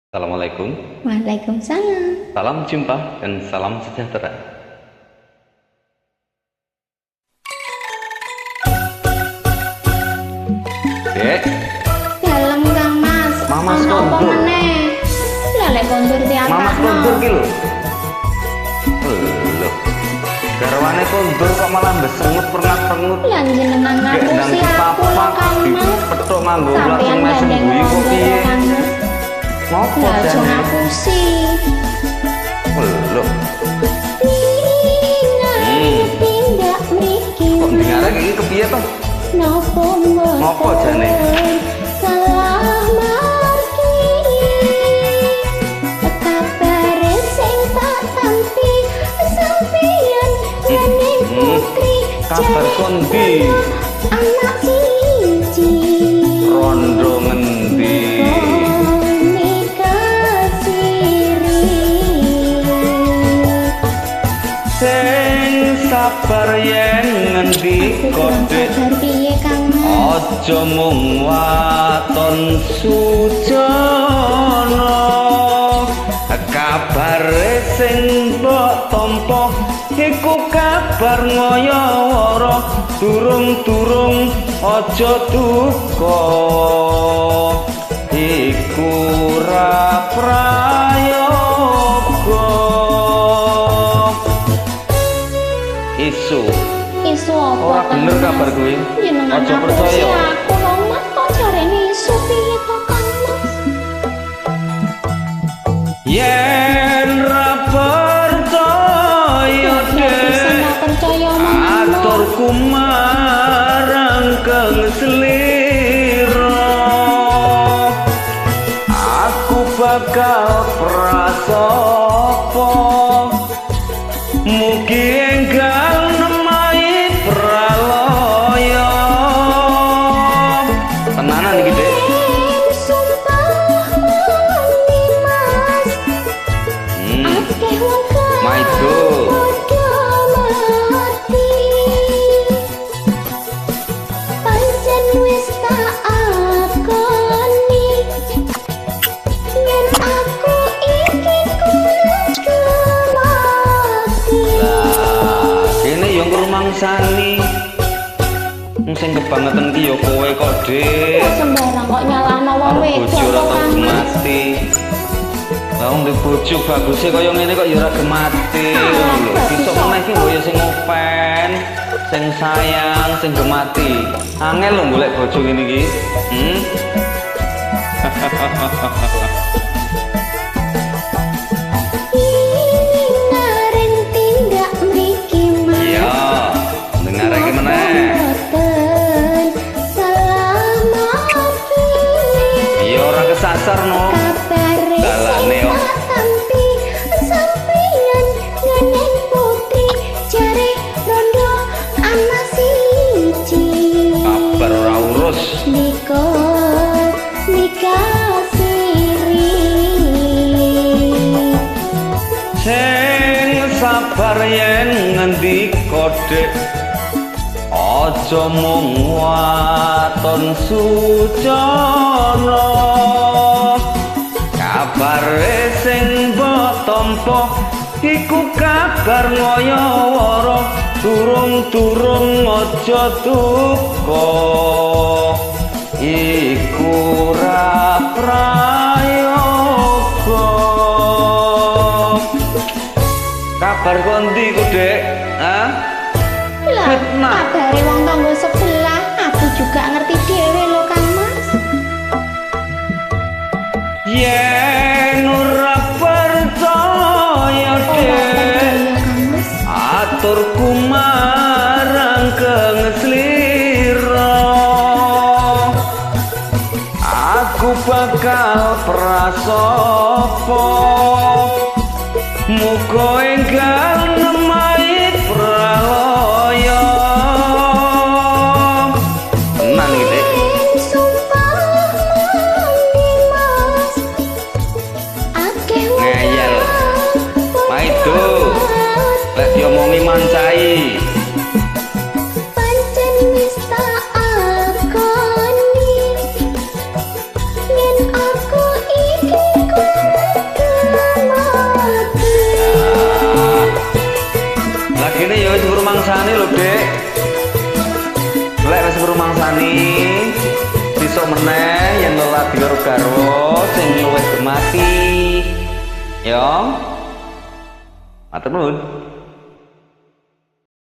Assalamualaikum. Waalaikumsalam. Salam jumpa dan salam sejahtera. Dek. Dalem Kang Mas. Mamas kondur. Lah lek kondur diatakno. Mamas kondur ki lho. Lho. Garwane kondur kok malah besengut perngat-perngut. Lah jenengan ngapusi aku lho Kang Mas. Petuk nganggo langsung mesem guyu kok piye? Ngopo jane? Ngapusi. Lho. Kok dingare iki kepiye to? Ngopo jane? Salah margi. Kabare sing tak tampi sampeyan yening putri. Kabar kondi? Anak siji. Rondo ngendi? Sing sabar yen ngendika Dik, aja mung waton sujana. Kabare sing mbok tampa iku kabar ngaya-wara, durung-durung aja duka iku ra prayoga. Isu. Isu apa? Ora bener kabar kuwi. Aja percaya. Aku lho Mas, kok jarene isu piye to Kang Mas? Yen ra percaya Dek, aturku marang kang slira, aku bakal prasopo. Mugi enggal nemahi pralaya. Tenanan iki, Dek. Sumpah mani Mas. Akeh wong maido. Padha mati. Pancen wis tak akoni yen aku iki kudu mati. Lah, kene yo ngrumangsani. Sing kebangetan ki yo kowe kok, Dik. Sembarang kok nyalahno wong wedok bojo ora kok tau Kang Mas. gemati. Lah wong duwe bojo baguse kaya ngene kok ya ora gemati ngono lho. Besok meneh ki mbok yo sing ngopen, sing sayang, sing gemati. Angel lho golek bojo ngene iki. Ngaren tindak mriki Mas. Iya, dengar iki meneh. Salah margi. Iya ora kesasar no. Kabare Dalane sing kok. tak tampi sampeyan ngeneng putri jare rondo ana siji. Kabar ora urus. Niko nikah siri. Sing sabar yen ngendika Dik, aja mung waton sujana. Kabare sing mbok tampa iku kabar ngaya-wara, durung-durung aja duka iku ra prayoga. Kabar kondi ku, Dek? Hah? Lah, Fitnah. kabare wong tangga sebelah, aku juga ngerti dhewe lho Kang Mas. Yen ora percaya, Ora Dek, percaya Kang Mas. aturku marang kang slira, aku bakal prasopo. Muga enggal nemahi pralaya. Tenan iki, Dik. Sumpah mani Mas, akeh wong Ngeyel. kang Maido. padha Lek diomongi mancai. Pancen wis tak akoni yen aku iki kudu Kene ya wis ngrumangsani lho, Dik. Lek wis ngrumangsani, sesuk meneh yen lelaki karo garwa sing luwih gemati. Ya. Matur nuwun.